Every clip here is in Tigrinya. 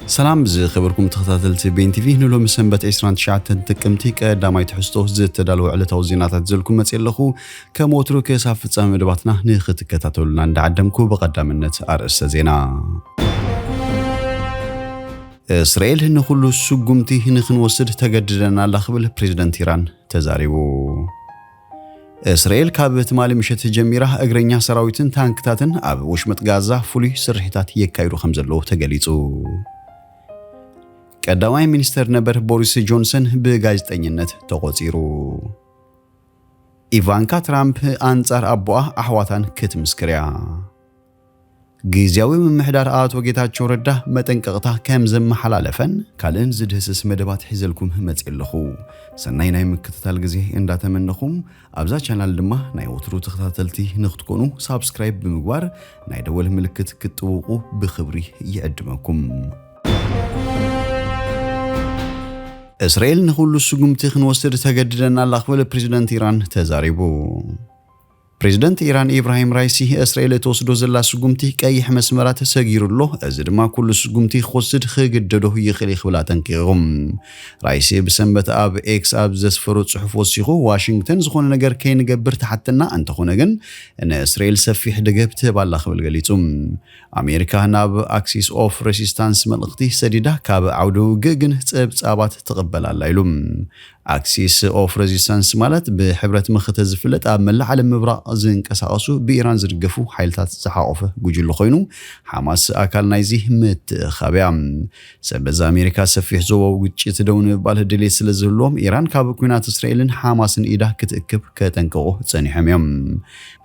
ሰላም ዝኸበርኩም ተኸታተልቲ ቤን ቲቪ፣ ንሎሚ ሰንበት ዕስራን ትሽዓተን ጥቅምቲ ቀዳማይ ትሕዝቶ ዝተዳለወ ዕለታዊ ዜናታት ዘልኩም መጽእ ኣለኹ። ከም ወትሩ ክሳብ ፍጻመ መደባትና ንኽትከታተሉና እንዳዓደምኩ፣ ብቐዳምነት ኣርእስተ ዜና። እስራኤል ንኹሉ ስጉምቲ ንኽንወስድ ተገድደና ኣላ ክብል ፕሬዝደንት ኢራን ተዛሪቡ። እስራኤል ካብ ትማሊ ምሸት ጀሚራ እግረኛ ሰራዊትን ታንክታትን ኣብ ወሽመጥ ጋዛ ፍሉይ ስርሒታት የካይዱ ከም ዘለዉ ተገሊጹ። ቀዳማይ ሚኒስተር ነበር ቦሪስ ጆንሰን ብጋዜጠኝነት ተቖጺሩ። ኢቫንካ ትራምፕ ኣንጻር ኣቦኣ ኣሕዋታን ክትምስክር እያ። ግዝያዊ ምምሕዳር ኣቶ ጌታቸው ረዳ መጠንቀቕታ ከም ዘመሓላለፈን ካልእን ዝድህስስ መደባት ሒዘልኩም መጽእ ኣለኹ። ሰናይ ናይ ምክትታል ግዜ እንዳተመነኹም፣ ኣብዛ ቻናል ድማ ናይ ወትሩ ተኸታተልቲ ንክትኮኑ ሳብስክራይብ ብምግባር ናይ ደወል ምልክት ክትጥውቑ ብኽብሪ ይዕድመኩም። እስራኤል ንኹሉ ስጉምቲ ክንወስድ ተገድደና ኣላ ክብል ፕሬዝደንት ኢራን ተዛሪቡ። ፕሬዝደንት ኢራን ኢብራሂም ራይሲ እስራኤል እትወስዶ ዘላ ስጉምቲ ቀይሕ መስመራት ሰጊሩ ኣሎ፣ እዚ ድማ ኩሉ ስጉምቲ ክወስድ ክግደዶ ይኽእል እዩ ክብል ኣጠንቂቑ። ራይሲ ብሰንበት ኣብ ኤክስ ኣብ ዘስፈሮ ጽሑፍ ወሲኹ፣ ዋሽንግተን ዝኾነ ነገር ከይንገብር ትሓትና እንተኾነ ግን ንእስራኤል ሰፊሕ ደገፍ ትህብ ኣላ ክብል ገሊጹ። ኣሜሪካ ናብ ኣክሲስ ኦፍ ሬሲስታንስ መልእኽቲ ሰዲዳ፣ ካብ ዓውደ ውግእ ግን ጸብጻባት ትቕበል ኣላ ኢሉ። ኣክሲስ ኦፍ ሬዚስተንስ ማለት ብሕብረት መኸተ ዝፍለጥ ኣብ መላእ ዓለም ምብራቕ ዝንቀሳቐሱ ብኢራን ዝድገፉ ሓይልታት ዝሓቖፈ ጉጅለ ኮይኑ፣ ሓማስ ኣካል ናይዚ ምትእኻብ እያ። ሰበዚ ኣሜሪካ ሰፊሕ ዞባዊ ግጭት ደው ንምባል ድሌት ስለ ዝህልዎም፣ ኢራን ካብ ኲናት እስራኤልን ሓማስን ኢዳ ክትእክብ ከጠንቅቑ ጸኒሖም እዮም።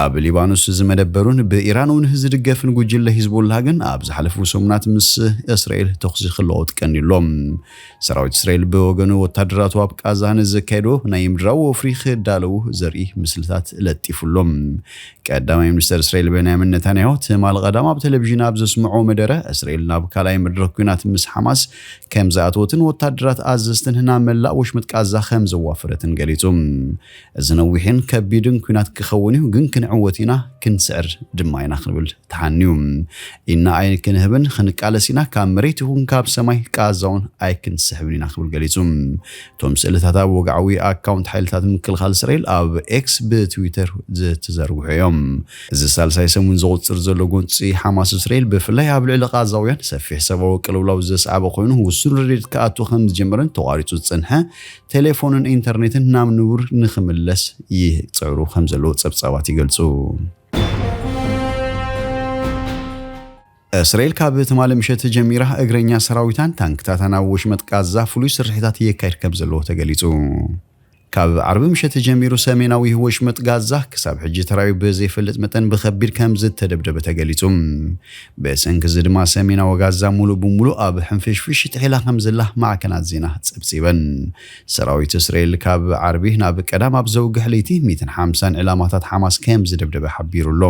ኣብ ሊባኖስ ዝመደበሩን ብኢራን እውን ዝድገፍን ጉጅለ ሂዝቦላህ ግን ኣብ ዝሓለፉ ሰሙናት ምስ እስራኤል ተኹሲ ክለዋወጥ ቀኒሎም። ሰራዊት እስራኤል ብወገኑ ወታደራቱ ኣብ ቃዛ ንዘካየዶ ናይ ምድራዊ ወፍሪ ክዳለዉ ዘርኢ ምስልታት ለጢፉሎም። ቀዳማይ ሚኒስተር እስራኤል ቤንያሚን ነታንያሁ ትማሊ ቀዳም ኣብ ቴሌቪዥን ኣብ ዘስምዖ መደረ፣ እስራኤል ናብ ካልኣይ መድረኽ ኲናት ምስ ሓማስ ከም ዝኣተወትን ወታደራት ኣዘዝትን ናብ መላእ ወሽመጥ ቃዛ ከም ዘዋፈረትን ገሊጹ። እዚ ነዊሕን ከቢድን ኲናት ክኸውን እዩ፣ ግን ክንዕወት ኢና፣ ክንስዕር ድማ ኢና ክንብል ተሓንዩ። ኢና ኣይክንህብን፣ ክንቃለስ ኢና፣ ካብ መሬት ይኹን ካብ ሰማይ ቃዛውን ኣይክንስሕብን ኢና ክብል ገሊጹ። እቶም ስእልታት ኣብ ወግዓዊ ኣካውንት ሓይልታት ምክልኻል እስራኤል ኣብ ኤክስ ብትዊተር ዝተዘርግሑ እዮም። እዚ ሳልሳይ ሰሙን ዘቑጽር ዘሎ ጎንጺ ሓማስ እስራኤል ብፍላይ ኣብ ልዕሊ ቃዛውያን ሰፊሕ ሰብኣዊ ቅልውላው ዘስዓበ ኮይኑ፣ ውሱን ረድኤት ክኣቱ ከም ዝጀመረን ተቋሪጹ ዝጸንሐ ቴሌፎንን ኢንተርኔትን ናብ ንቡር ንኽምለስ ይጽዕሩ ከም ዘለዉ ጸብጻባት ይገልጹ። እስራኤል ካብ ትማሊ ምሸት ጀሚራ እግረኛ ሰራዊታን ታንክታታን ኣብ ወሽመጥ ቃዛ ፍሉይ ስርሒታት የካይድ ከም ዘለዎ ተገሊጹ። ካብ ዓርቢ ምሸት ጀሚሩ ሰሜናዊ ወሽመጥ ጋዛ ክሳብ ሕጂ ተራዊ ብዘይፈልጥ መጠን ብኸቢድ ከም ዝተደብደበ ተገሊጹ። ብሰንኪ እዚ ድማ ሰሜናዊ ጋዛ ሙሉእ ብሙሉእ ኣብ ሕንፍሽፍሽ ጥሒላ ከም ዘላ ማዕከናት ዜና ጸብጺበን። ሰራዊት እስራኤል ካብ ዓርቢ ናብ ቀዳም ኣብ ዘውግሕ ለይቲ ሚእትን ሓምሳን ዕላማታት ሓማስ ከም ዝደብደበ ሓቢሩ ኣሎ።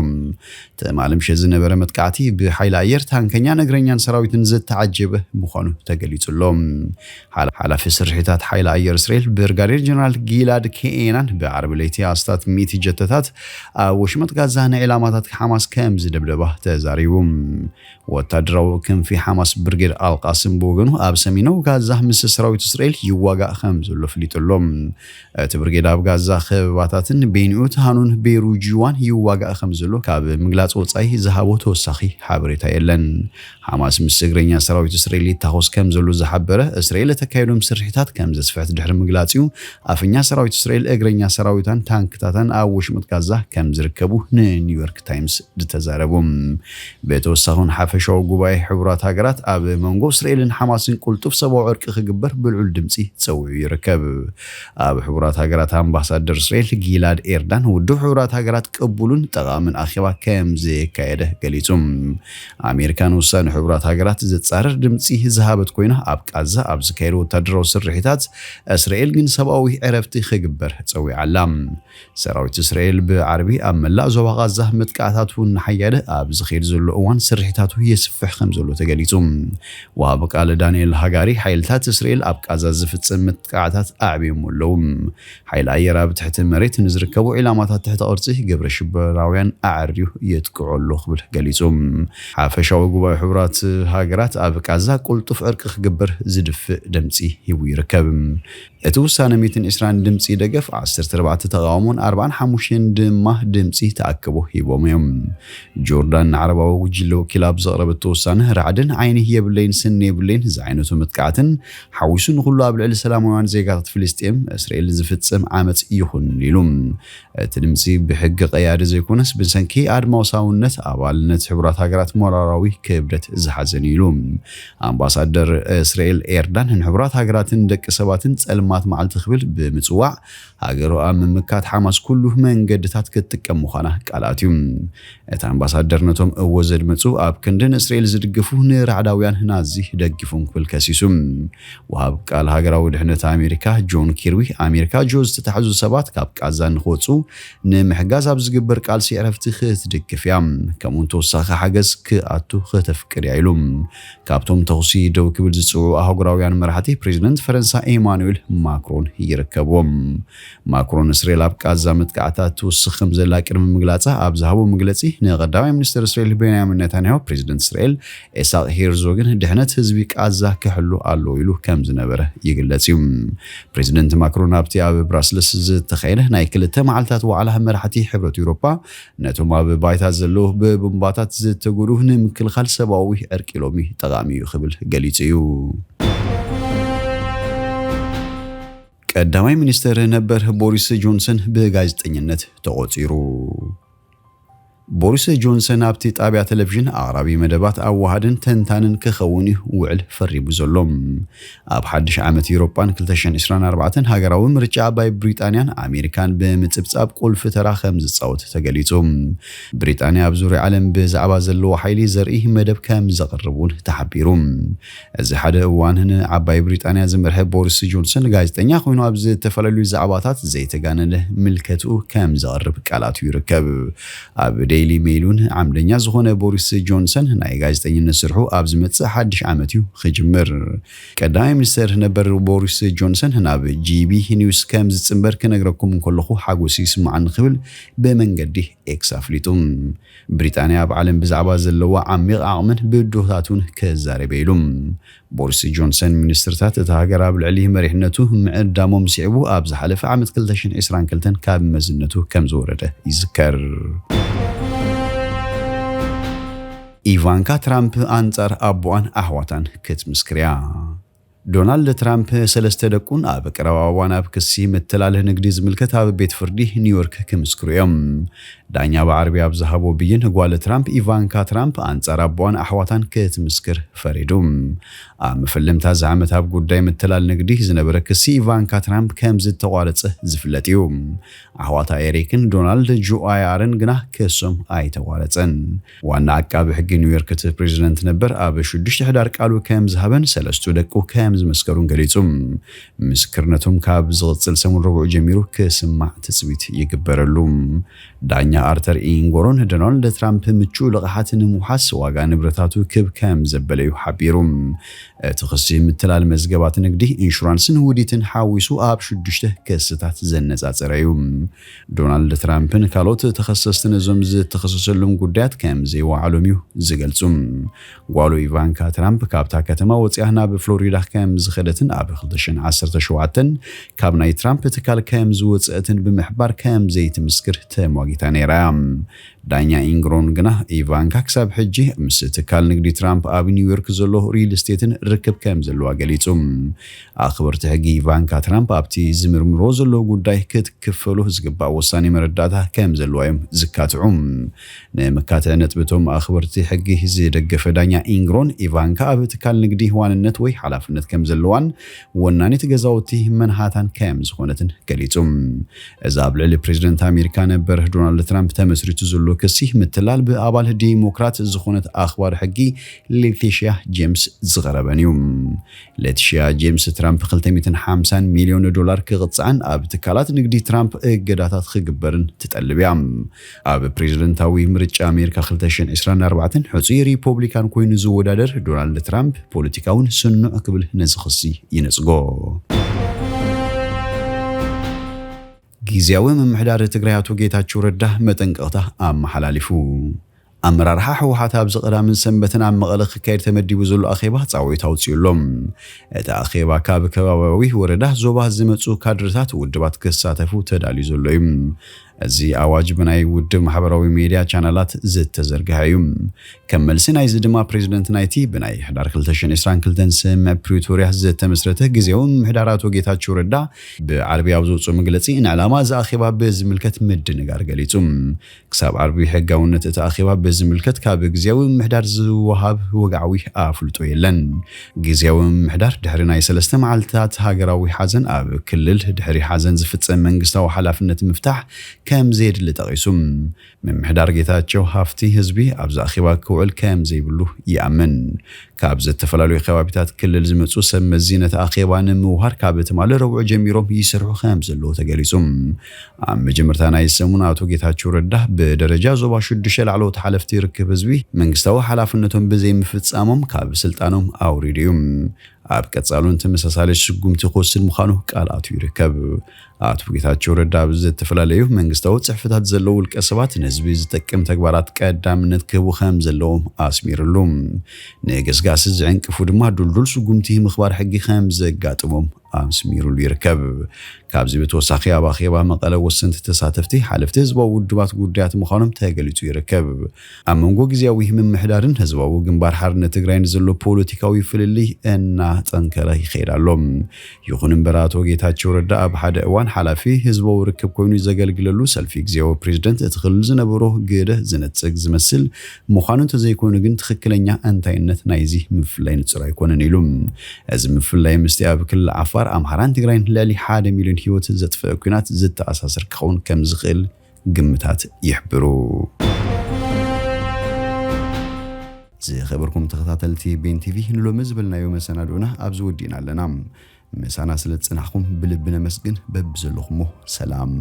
ትማሊ ምሸት ዝነበረ መጥቃዕቲ ብሓይሊ ኣየር፣ ታንከኛን እግረኛን ሰራዊትን ዝተዓጀበ ምዃኑ ተገሊጹ ኣሎ። ሓላ-፣ ሓላፊ ስርሒታት ሓይሊ ኣየር እስራኤል ብርጋዴር ጀነራል ጊላድ ኬኤናን ብዓርቢ ለይቲ ኣስታት ሚእቲ ጀተታት ኣብ ወሽመጥ ጋዛ ንዕላማታት ሓማስ ከም ዝደብደባ ተዛሪቡ። ወታደራዊ ክንፊ ሓማስ ብርጌድ ኣልቃስም ብወገኑ ኣብ ሰሜናዊ ጋዛ ምስ ሰራዊት እስራኤል ይዋጋእ ከም ዘሎ ኣፍሊጡ ኣሎ። እቲ ብርጌድ ኣብ ጋዛ ከበባታትን ቤንኡ ትሃኑን ቤሩጂዋን ይዋጋእ ከም ዘሎ ካብ ምግላጽ ወጻኢ ዝሃቦ ተወሳኺ ሓበሬታ የለን። ሓማስ ምስ እግረኛ ሰራዊት እስራኤል ይታኾስ ከም ዘሎ ዝሓበረ እስራኤል እተካየዶም ስርሒታት ከም ዘስፍሐት ድሕሪ ምግላጽ እዩ። ኣፈኛ ሰራዊት እስራኤል እግረኛ ሰራዊታን ታንክታታን ኣብ ወሽመጥ ጋዛ ከም ዝርከቡ ንኒውዮርክ ታይምስ ዝተዛረቡ። ብተወሳኺ እውን ሓፈሻዊ ጉባኤ ሕቡራት ሃገራት ኣብ መንጎ እስራኤልን ሓማስን ቅልጡፍ ሰብኣዊ ዕርቂ ክግበር ብልዑል ድምፂ ጸዊዑ ይርከብ። ኣብ ሕቡራት ሃገራት ኣምባሳደር እስራኤል ጊላድ ኤርዳን ውድብ ሕቡራት ሃገራት ቅቡልን ጠቓምን ኣኼባ ከም ዘካየደ ገሊጹ። ኣሜሪካ ንውሳነ ሕቡራት ሃገራት ዘጻረር ድምፂ ዝሃበት ኮይና ኣብ ቃዛ ኣብ ዝካየዱ ወታደራዊ ስርሒታት እስራኤል ግን ሰብኣዊ ዕረፍቲ ክግበር ጸዊዓ ኣላ። ሰራዊት እስራኤል ብዓርቢ ኣብ መላእ ዞባ ቓዛ መጥቃዕታቱ እናሓየለ ኣብ ዝኸይድ ዘሎ እዋን ስርሒታቱ የስፍሕ ከም ዘሎ ተገሊጹ። ወሃቢ ቃል ዳንኤል ሃጋሪ፣ ሓይልታት እስራኤል ኣብ ቃዛ ዝፍጽም መጥቃዕታት ኣዕብዮሞ ኣለዉ። ሓይሊ ኣየር ኣብ ትሕቲ መሬት ንዝርከቡ ዒላማታት ትሕቲ ቅርጺ ግብረ ሽበራውያን ኣዐርዩ የጥቅዖ ኣሎ ክብል ገሊጹ። ሓፈሻዊ ጉባኤ ሕቡራት ሃገራት ኣብ ቃዛ ቅልጡፍ ዕርቂ ክግበር ዝድፍእ ድምጺ ሂቡ ይርከብ። እቲ ውሳነ ሚእትን ዕስራን ድምጺ ደገፍ፣ ዓሰርተ ኣርባዕተ ተቓውሞን ኣርባዓን ሓሙሽተን ድማ ድምጺ ተኣከቦ ሂቦም እዮም። ጆርዳን ንዓረባዊ ጉጅለ ወኪላ ኣብ ዘቕረበቶ ውሳነ፣ ራዕድን ዓይኒ የብለይን ስኒ የብለይን ዝዓይነቱ መጥቃዕትን ሓዊሱ ንኹሉ ኣብ ልዕሊ ሰላማውያን ዜጋታት ፍልስጤም እስራኤል ዝፍጸም ዓመጽ ይኹንን ኢሉ። እቲ ድምጺ ብሕጊ ቀያዲ ዘይኮነስ ብሰንኪ ኣድማሳውነት ኣባልነት ሕቡራት ሃገራት ሞራላዊ ክብደት ዝሓዘን እዩ ኢሉ። ኣምባሳደር እስራኤል ኤርዳን ንሕቡራት ሃገራትን ደቂ ሰባትን ጸልማት መዓልቲ ክብል ብምጽዋዕ ሃገሩ ኣብ ምምካት ሓማስ ኩሉ መንገድታት ክትጥቀም ምዃና ቃል ኣትዩ። እቲ ኣምባሳደር ነቶም እወ ዘድመጹ ኣብ ክንዲ ንእስራኤል ዝድግፉ ንራዕዳውያን ናዚ ደጊፎም ክብል ከሲሱ። ወሃብ ቃል ሃገራዊ ድሕነት ኣሜሪካ ጆን ኪርቢ፣ ኣሜሪካ ጆ ዝተታሕዙ ሰባት ካብ ቃዛ ንክወጹ ንምሕጋዝ ኣብ ዝግበር ቃልሲ ዕረፍቲ ክትድግፍ እያ፣ ከምኡውን ተወሳኺ ሓገዝ ክኣቱ ከተፍቅድ እያ ኢሉ። ካብቶም ተኹሲ ደው ክብል ዝጽውዑ ኣህጉራውያን መራሕቲ ፕሬዚደንት ፈረንሳ ኤማኑኤል ማክሮን ይርከብዎም። ማክሮን እስራኤል ኣብ ቃዛ መጥቃዕታት ትውስኽ ከም ዘላ ቅድሚ ምግላጻ ኣብ ዝሃቦ መግለጺ፣ ንቀዳማይ ሚኒስትር እስራኤል ቤንያሚን ኔታንያሁ ፕሬዚደንት እስራኤል ኢሳቅ ሄርዞግን ድሕነት ህዝቢ ቃዛ ክሕሉ ኣለዎ ኢሉ ከም ዝነበረ ይግለጽ እዩ። ፕሬዚደንት ማክሮን ኣብቲ ኣብ ብራስልስ ዝተኻየደ ናይ ክልተ መዓልታት ዋዕላ መራሕቲ ሕብረት ኤውሮጳ፣ ነቶም ኣብ ባይታ ዘለዉ ብቡምባታት ዝተጎድኡ ንምክልኻል ሰብኣዊ ዕርቂ ሎሚ ጠቓሚ እዩ ክብል ገሊጹ እዩ። ቀዳማይ ሚኒስተር ነበር ቦሪስ ጆንሰን ብጋዜጠኝነት ተቖጺሩ። ቦሪስ ጆንሰን ኣብቲ ጣብያ ቴሌቪዥን ኣቕራቢ መደባት፣ ኣዋሃድን ተንታንን ክኸውን እዩ ውዕል ፈሪሙ ዘሎ። ኣብ ሓድሽ ዓመት ኤውሮጳን ክልተ ሽሕን ዕስራን ኣርባዕተን ሃገራዊ ምርጫ ዓባይ ብሪጣንያን ኣሜሪካን ብምጽብጻብ ቁልፊ ተራ ከም ዝጻወት ተገሊጹ። ብሪጣንያ ኣብ ዙርያ ዓለም ብዛዕባ ዘለዎ ሓይሊ ዘርኢ መደብ ከም ዘቕርብ እውን ተሓቢሩ። እዚ ሓደ እዋን ንዓባይ ብሪጣንያ ዝመርሐ ቦሪስ ጆንሰን፣ ጋዜጠኛ ኮይኑ ኣብ ዝተፈላለዩ ዛዕባታት ዘይተጋነነ ምልከትኡ ከም ዘቕርብ ቃል ኣትዩ ይርከብ። ኣብ ዴይሊ ሜይል እውን ዓምደኛ ዝኾነ ቦሪስ ጆንሰን፣ ናይ ጋዜጠኝነት ስርሑ ኣብ ዝመጽእ ሓድሽ ዓመት እዩ ክጅምር። ቀዳማይ ሚኒስተር ነበር ቦሪስ ጆንሰን ናብ ጂ ቢ ኒውስ ከም ዝጽንበር ክነግረኩም እንከለኹ ሓጎስ ይስምዓኒ ክብል ብመንገዲ ኤክስ ኣፍሊጡ። ብሪጣንያ ኣብ ዓለም ብዛዕባ ዘለዋ ዓሚቕ ዓቕምን ብድሆታቱን ክዛረብ ኢሉ። ቦሪስ ጆንሰን፣ ሚኒስትርታት እታ ሃገር ኣብ ልዕሊ መሪሕነቱ ምዕዳሞም ስዒቡ ኣብ ዝሓለፈ ዓመት ክልተ ሽሕን ዕስራን ክልተን ካብ መዝነቱ ከም ዝወረደ ይዝከር። ኢቫንካ ትራምፕ ኣንጻር ኣቦኣን ኣሕዋታን ክትምስክር እያ። ዶናልድ ትራምፕ ሰለስተ ደቁን ኣብ ቀረባ እዋን ኣብ ክሲ ምትላል ንግዲ ዝምልከት ኣብ ቤት ፍርዲ ኒውዮርክ ክምስክሩ እዮም። ዳኛ ብዓርቢ ኣብ ዝሃቦ ብይን፣ ጓል ትራምፕ ኢቫንካ ትራምፕ ኣንጻር ኣቦኣን ኣሕዋታን ክትምስክር ፈሪዱ። ኣብ መፈለምታ እዚ ዓመት ኣብ ጉዳይ ምትላል ንግዲ ዝነበረ ክሲ ኢቫንካ ትራምፕ ከም ዝተቋረጸ ዝፍለጥ እዩ። ኣሕዋታ ኤሪክን ዶናልድ ጁ ኣይ ኣርን ግና ክሶም ኣይተቋረጸን። ዋና ዓቃቢ ሕጊ ኒውዮርክ፣ እቲ ፕሬዚደንት ነበር፣ ኣብ ሽዱሽተ ሕዳር ቃሉ ከም ዝሃበን ሰለስቱ ደቁ ከም ዝመስከሩን ገሊጹ። ምስክርነቶም ካብ ዝቕጽል ሰሙን ረቡዕ ጀሚሩ ክስማዕ ትጽቢት ይግበረሉ። ዳኛ ኣርተር ኢንጎሮን ዶናልድ ትራምፕ ምቹእ ልቕሓት ንምውሓስ ዋጋ ንብረታቱ ክብ ከም ዘበለ እዩ ሓቢሩ። እቲ ክሲ ምትላል መዝገባት ንግዲ፣ ኢንሹራንስን ውዲትን ሓዊሱ ኣብ ሽዱሽተ ክስታት ዘነጻጸረ እዩ። ዶናልድ ትራምፕን ካልኦት ተኸሰስትን እዞም ዝተኸሰሰሎም ጉዳያት ከም ዘይወዓሎም እዩ ዝገልጹ። ጓሉ ኢቫንካ ትራምፕ ካብታ ከተማ ወፂኣ ናብ ፍሎሪዳ ከም ዝኸደትን ኣብ ክልተ ሽሕን ዓሰርተ ሸውዓተን ካብ ናይ ትራምፕ ትካል ከም ዝወፀእትን ብምሕባር ከም ዘይትምስክር ተሟጊታ ነይራ እያ። ዳኛ ኢንግሮን ግና ኢቫንካ ክሳብ ሕጂ ምስ ትካል ንግዲ ትራምፕ ኣብ ኒውዮርክ ዘሎ ሪል ስቴትን ርክብ ከም ዘለዋ ገሊጹ። ኣኽበርቲ ሕጊ ኢቫንካ ትራምፕ ኣብቲ ዝምርምሮ ዘለዉ ጉዳይ ክትክፈሉ ዝግባእ ወሳኒ መረዳእታ ከም ዘለዋ እዮም ዝካትዑ። ንምካትዕ ነጥብቶም ኣኽበርቲ ሕጊ ዝደገፈ ዳኛ ኢንግሮን፣ ኢቫንካ ኣብ ትካል ንግዲ ዋንነት ወይ ሓላፍነት ከም ዘለዋን ወናኒት ገዛውቲ መንሃታን ከም ዝኾነትን ገሊጹ። እዚ ኣብ ልዕሊ ፕሬዚደንት ኣሜሪካ ነበር ዶናልድ ትራምፕ ተመስሪቱ ዘሎ ክሲ ምትላል ብኣባል ዲሞክራት ዝኾነት ኣኽባሪ ሕጊ ሌቲሽያ ጄምስ ዝቐረበን እዩ። ሌቲሽያ ጄምስ ትራምፕ ክልተ ሚእትን ሓምሳን ሚልዮን ዶላር ክቕጻዕን ኣብ ትካላት ንግዲ ትራምፕ እገዳታት ክግበርን ትጠልብ እያ። ኣብ ፕሬዝደንታዊ ምርጫ ኣሜሪካ ክልተ ሽሕን ዕስራን ኣርባዕተን ሕጹይ ሪፖብሊካን ኮይኑ ዝወዳደር ዶናልድ ትራምፕ ፖለቲካውን ስኑዕ ክብል ነዚ ክሲ ይነጽጎ። ግዝያዊ ምምሕዳር ትግራይ ኣቶ ጌታቸው ረዳ መጠንቀቕታ ኣመሓላሊፉ። ኣመራርሓ ህወሓት ኣብዚ ቀዳምን ሰንበትን ኣብ መቐለ ክካየድ ተመዲቡ ዘሎ ኣኼባ ጻውዒት ኣውጺኡ ኣሎ። እቲ ኣኼባ ካብ ከባቢያዊ ወረዳ ዞባ ዝመጹ ካድርታት ውድባት ክሳተፉ ተዳልዩ ዘሎ እዩ። እዚ ኣዋጅ ብናይ ውድብ ማሕበራዊ ሜድያ ቻነላት ዝተዘርግሐ እዩ። ከም መልሲ ናይዚ ድማ ፕሬዝደንት ናይቲ ብናይ ሕዳር ክልተ ሽሕን ዕስራን ክልተን ስምምዕ ፕሪቶርያ ዝተመስረተ ግዝያዊ ምምሕዳር ኣቶ ጌታቸው ረዳ ብዓርቢ ኣብ ዘውፅኦ መግለፂ ንዕላማ እዚ ኣኼባ ብዝምልከት ምድንጋር ገሊጹ። ክሳብ ዓርቢ ሕጋውነት እቲ ኣኼባ ብዝምልከት ካብ ግዝያዊ ምምሕዳር ዝወሃብ ወግዓዊ ኣፍልጦ የለን። ግዝያዊ ምምሕዳር ድሕሪ ናይ ሰለስተ መዓልታት ሃገራዊ ሓዘን ኣብ ክልል ድሕሪ ሓዘን ዝፍጸም መንግስታዊ ሓላፍነት ምፍታሕ ከም ዘየድሊ ጠቒሱ። ምምሕዳር ጌታቸው ሃፍቲ ህዝቢ ኣብዚ ኣኼባ ክውዕል ከም ዘይብሉ ይኣምን። ካብ ዝተፈላለዩ ከባቢታት ክልል ዝመጹ ሰብ መዚ ነቲ ኣኼባ ንምውሃድ ካብ ትማሊ ረቡዕ ጀሚሮም ይሰርሑ ከም ዘለዉ ተገሊጹ። ኣብ መጀመርታ ናይ ሰሙን ኣቶ ጌታቸው ረዳ ብደረጃ ዞባ ሽዱሽተ ላዕለዎት ሓለፍቲ ርክብ ህዝቢ መንግስታዊ ሓላፍነቶም ብዘይምፍጻሞም ካብ ስልጣኖም ኣውሪዱ እዩ። ኣብ ቀጻሉን ተመሳሳሊ ስጉምቲ ክወስድ ምዃኑ ቃል ኣትዩ ይርከብ። ኣቶ ጌታቸው ረዳ ኣብ ዝተፈላለዩ መንግስታዊ ጽሕፈታት ዘለዉ ውልቀ ሰባት ንህዝቢ ዝጠቅም ተግባራት ቀዳምነት ክህቡ ከም ዘለዎም ኣስሚሩሉ። ንገስጋሲ ዝዕንቅፉ ድማ ዱልዱል ስጉምቲ ምኽባር ሕጊ ከም ዘጋጥሞም ኣስሚሩሉ ይርከብ። ካብዚ ብተወሳኺ ኣብ ኣኼባ መቐለ ወሰንቲ ተሳተፍቲ ሓለፍቲ ህዝባዊ ውድባት ጉዳያት ምዃኖም ተገሊጹ ይርከብ። ኣብ መንጎ ግዝያዊ ምምሕዳርን ህዝባዊ ግንባር ሓርነት ትግራይን ዘሎ ፖለቲካዊ ፍልልይ እናጠንከረ ይኸይድ ኣሎ። ይኹን እምበር ኣቶ ጌታቸው ረዳ ኣብ ሓደ እዋን ሓላፊ ህዝባዊ ርክብ ኮይኑ ዘገልግለሉ ሰልፊ ግዝያዊ ፕሬዝደንት እቲ ክልል ዝነበሮ ግደ ዝነጽግ ዝመስል ምዃኑ እንተዘይኮይኑ ግን ትኽክለኛ እንታይነት ናይዚ ምፍላይ ንጹር ኣይኮነን ኢሉ። እዚ ምፍላይ ምስቲ ኣብ ክልል ዓፋር፣ ኣምሓራን ትግራይን ልዕሊ ሓደ ሚልዮን ህይወት ዘጥፈአ ኲናት ዝተኣሳሰር ክኸውን ከም ዝኽእል ግምታት ይሕብሩ። ዝኸበርኩም ተኸታተልቲ ቤን ቲቪ ንሎሚ ዝበልናዮ መሰናድኦና ኣብዚ ወዲእና ኣለና። ምሳና ስለ ዝጸናሕኩም ብልቢ ነመስግን። በብዘለኹሞ ሰላም።